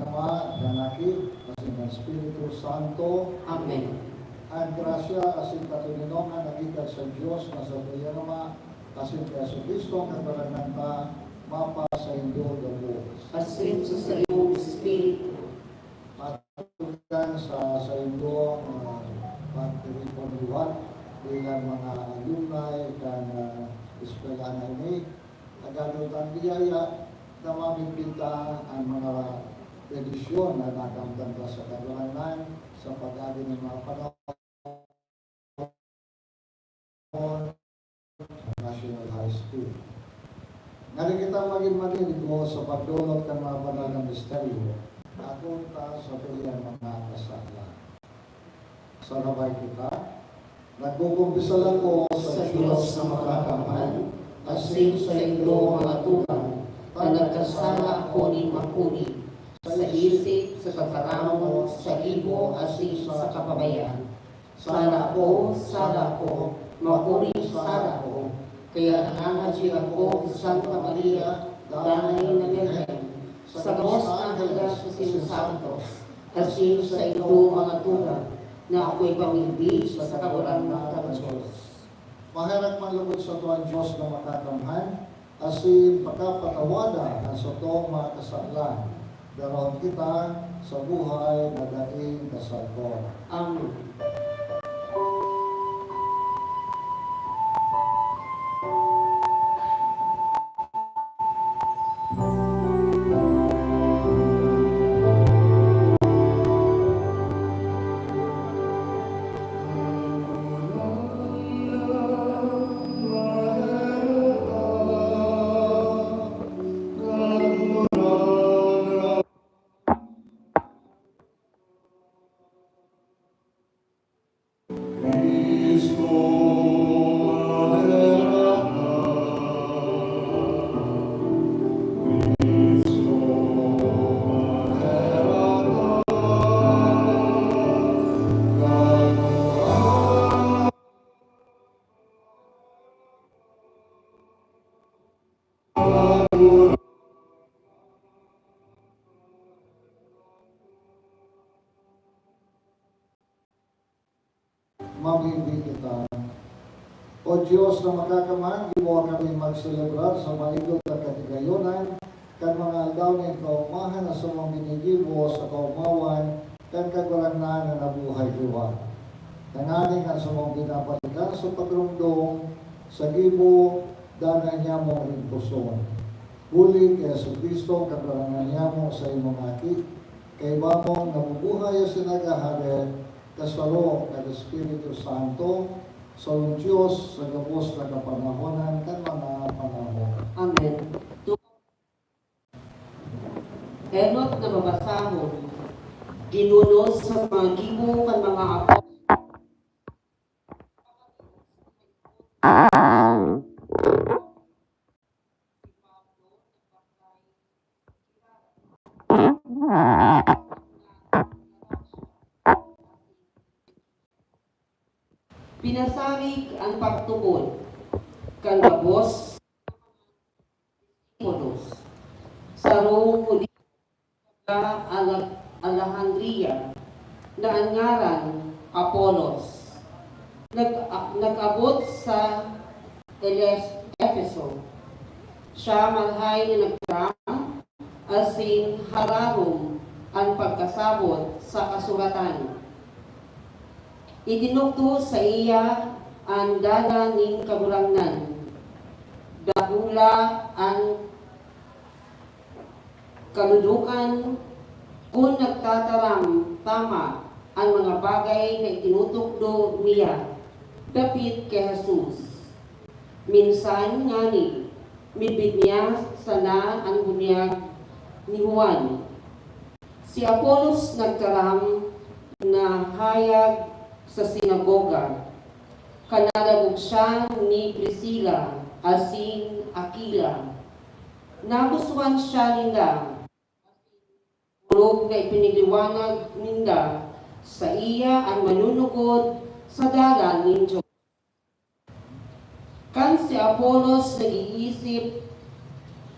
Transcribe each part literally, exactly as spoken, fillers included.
Ama, kan Aki, asin kan Espiritu Santo. Amen. An grasya asin katoninongan na gikan sa Dios na satuyang Ama, asin ki Jesu-Cristo an Kagurangnan ta, mapasaindo gabos. Asin sa saimong espiritu. Matugang sa saindong, ah, pagtiripon liwat bilang mga alumni kan, ah, eskwelahan na ini. Tagadon ta an biyaya na mamidbid ta an mga bendisyon na nakamtan ta sa Kagurangnan sa pag-agi nin mga panahon sa National High School. Ngani kita magin maninigo sa pagdolot kan mga banal na misteryo, akoon ta satuyang mga kasala. Sarabay kita. Nagkukumpisal ako sa Dios na Makakamhan, asin saindo, mga tugang, ta nagkasala ako nin makuri, sa isip, sa tataramon, sa gibo, asin sa kapabayaan. Sala ako, sala ako, makuring sala ako. Kaya nangangadi ako ki Santa Maria, danay na Birhen, sa gabos na angheles asin santos, asin saindo, mga tugang, na akoy pamidbid sa Kagurangnan kan Dios. Maherak man logod sato an Dios na Makakamhan, asin pakapatawada an satong mga kasalan, darahon kita sa buhay na daing kasagkor. Amen. Mamimbi kita. O Dios na Makakamhan, giboha kami magselebrar sa maidog na katigayonan kan mga aldaw nin kaomahan na samong ginigibo sa kaomawan kan Kagurangnan na nabuhay liwat. Tanganing an samong binabalikan sa pagromdom sa gibo, danay niyamong rimposon. Huli ki Jesu-Cristo, Kagurangnan niyamo, saimong Aki, kaiba mong nabubuhay asin naghahade, kasaro kan Espiritu Santo, sarong Dios, sa gabos na kapanahonan kan mga panahon. Amen. Enot na babasahon, ginunos sa mga gibo kan mga apostol. Pinasarig an pagtukod kan gabos Apolos. Sarong Judio taga Ala-, Alejandria na an ngaran Apolos. Nag-, a-, nag-abot sa Eles-, Efeso. Siya marhay na nagtaram asin hararom an pagkasabot sa kasuratan. Itinukdo saiya an dalan nin Kagurangnan. Dakula an kadodokan kun nagtataram tama an mga bagay na itinutukdo niya dapit ki Jesus. Minsan ngani, midbid niya sana an bunyag ni Juan. Si Apolos nagtaram na hayag sa sinagoga, kan nadangog siya ni Priscila asin Aquila. Nabuswan siya ninda, orog na ipinaliwanag ninda saiya an manunukod sa dalan nin Dios. Kan si Apolos nag-iisip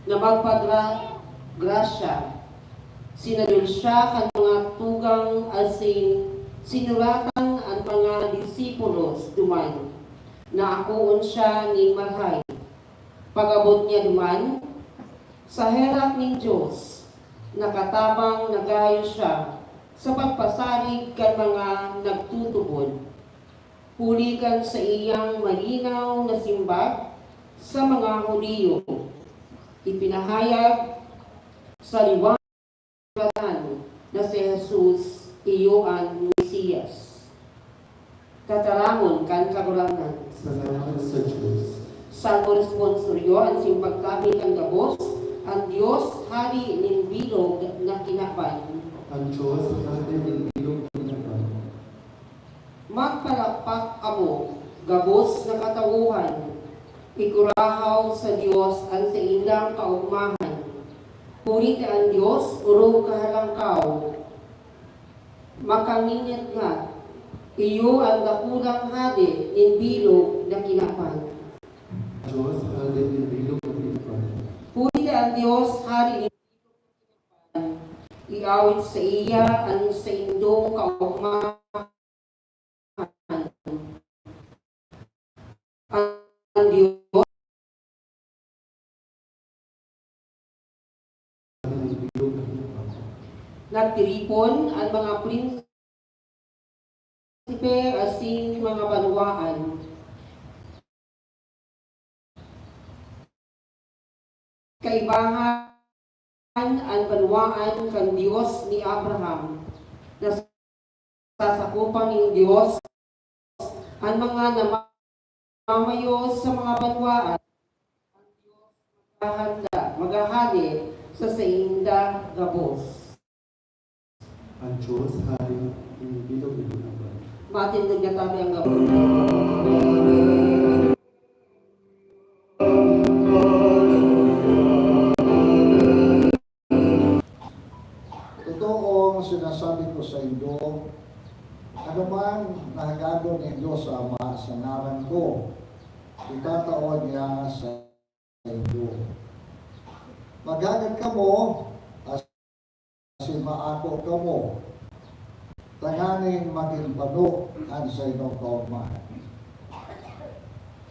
na magpagra-, grasya, Sinadol siya kan mga tugang asin sinuratan an mga disipulos duman na akoon siya nin marhay. Pag-abot niya duman, sa herak nin Dios, nakatabang na gayo siya sa pagpasarig kan mga nagtutubod. Huli kan saiyang malinaw na simbag sa mga Judio, ipinahayag sa liwanag na si Jesus iyo an Mesias, Tataramon kan Kagurangnan. Salamat sa Dios. Salmo Responsorio. An simbag tabi kan gabos, an Dios hade nin bilog na kinaban. An Dios hade nin bilog na kinaban. Magpalakpak kamo, gabos na katauhan, ikurahaw sa Dios an saindang kaogmahan. Huli ta an Dios orog kahalangkaw, makanginatngat, iyo an dakulang hade nin bilog na kinaban. Dios hade nin bilog na kinaban. Huli ta an Dios hade nin bilog na kinaban, iawit saiya an saindong kaogmahan. An Dios. Nagtiripon an mga prinsipe asin mga banwaan. Kaibahan an banwaan kan Dios ni Abraham, nasasakopan nin Dios an mga namamayo sa mga banwaan. An Dios maghahanda, maghahade sa sainda gabos. An Dios hade nin bilog na kinaban. Matindog na tabi ang gabos. Totoo ang sinasabi ko saindo, anoman na hagadon nindo sa Ama sa ngaran ko, itatao niya sa saindo. Maghagad kamo, asin maako kamo, tanganing magin bano an saindong kaogmahan.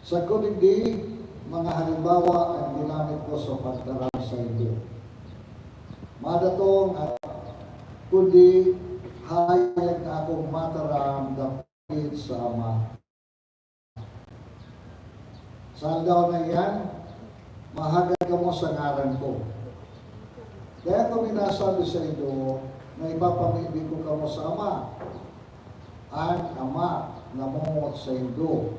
Sagkod digdi, mga halimbawa an ginamit ko sa pagtaram saindo. Madatong an, kundi hayag na akong mataram dapit sa Ama. Sa aldaw na iyan, mahagad kamo sa ngaran ko. Kaya ko minasabi saindo na ipapamibi ko kamo sa Ama. An Ama namumuot saindo,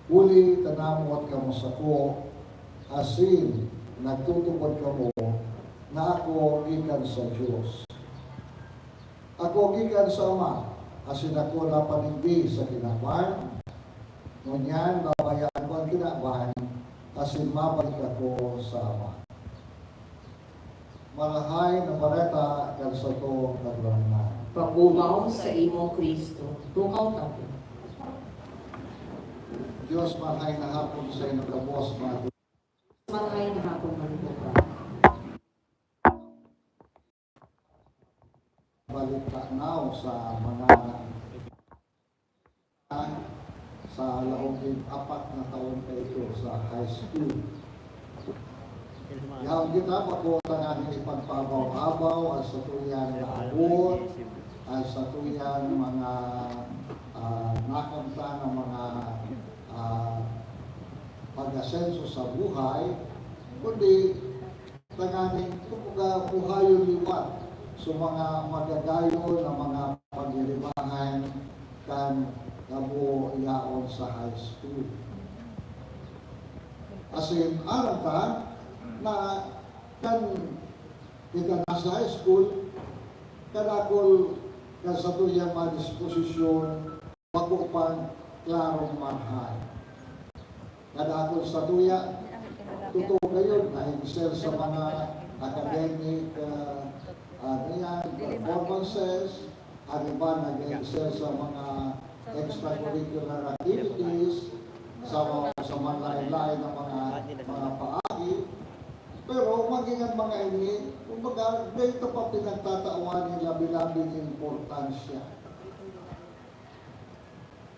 huli ta namuot kamo sako, asin nagtutubod kamo na ako gikan sa Dios. Ako gikan sa Ama, asin ako napanigdi sa kinaban. Ngunyan, babayaan ko an kinaban, asin mabalik ako sa Ama. Marahay na bareta kan satong Kagurangnan. Papumaw saimo, Cristo. Tukaw ta po. Dios, marahay na hapon saindo gabos, mga Marahay na hapon man po, Papa. Balik tanaw sa mga, sa laog nin apat na taon kaito sa high school. Yaon kita bako tanganing ipagpaabaw-abaw an satuyang naabot, an satuyang mga, ah, nakamtan na mga, ah, pag-asenso sa buhay, kundi tanganing kumbaga buhayon liwat sa mga magagayon na mga pagiribahan kan gabo yaon sa high school. Asin aram ta na kan kita nasa high school, kadakul kan satuyang mga disposisyon bako pang klarong marahay. Kadakul satuya, totoo kayo, na-excel sa mga academic, ah, ano yan, performances, ang iba nag-excel sa mga extracurricular activities, sa mga, sa mga lain-lain na mga, mga paagi. Pero maging ang mga ini, kung Kumbaga, dai ta pa pinagtatawan nin labi-labing importansya.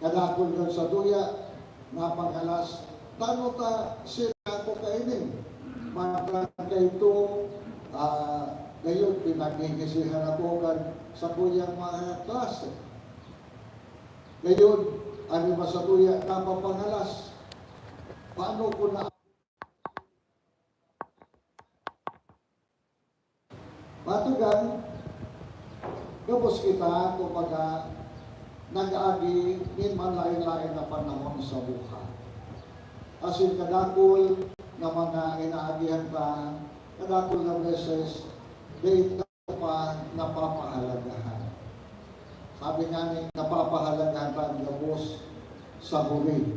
Kadakul kan satuya, napangalas, tano ta sila ko kaini. Mantang kaito, ah, gayon, pinaghihisihan ako kan sakuyang mga klase. Gayon, an iba satuya napapangalas. Paano ko na Matugang, gabos kita, kumbaga, nag-aagi nin manlaen-laen na panahon sa buhay. Asin kadakul na mga inaagihan ta, kadakul na beses, dai ta pa napapahalagahan. Sabi nga ni, napapahalagahan ta an gabos sa huri.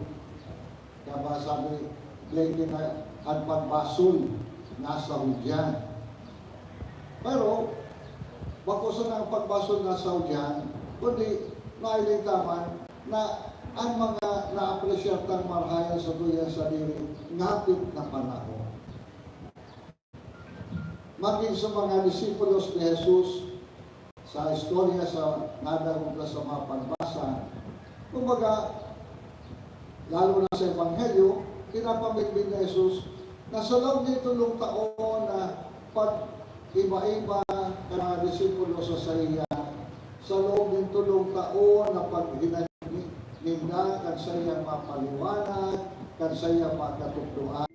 Kaya ba sabi, "Dai na an pagbasol nasa hudyan." Pero, bako sana ang pagbasol nasa hudyan, kundi nailing ta man na an mga naapresyar tang marahay sa tuyang sadiri, ngapit na panahon. Magin sa mga disipulos ni Jesus, sa istorya sa nadangog na sa mga pagbasa, kumbaga, lalo na sa Ebanghelyo, kinapamidbid ni Jesus na sa loob ni tolong taon na pag-iba-iba kan mga disipulo sa saiya, sa loob nin tolong taon na paghinanyog ninda kan saiyang mga paliwanag, kan saiyang mga katukdoan.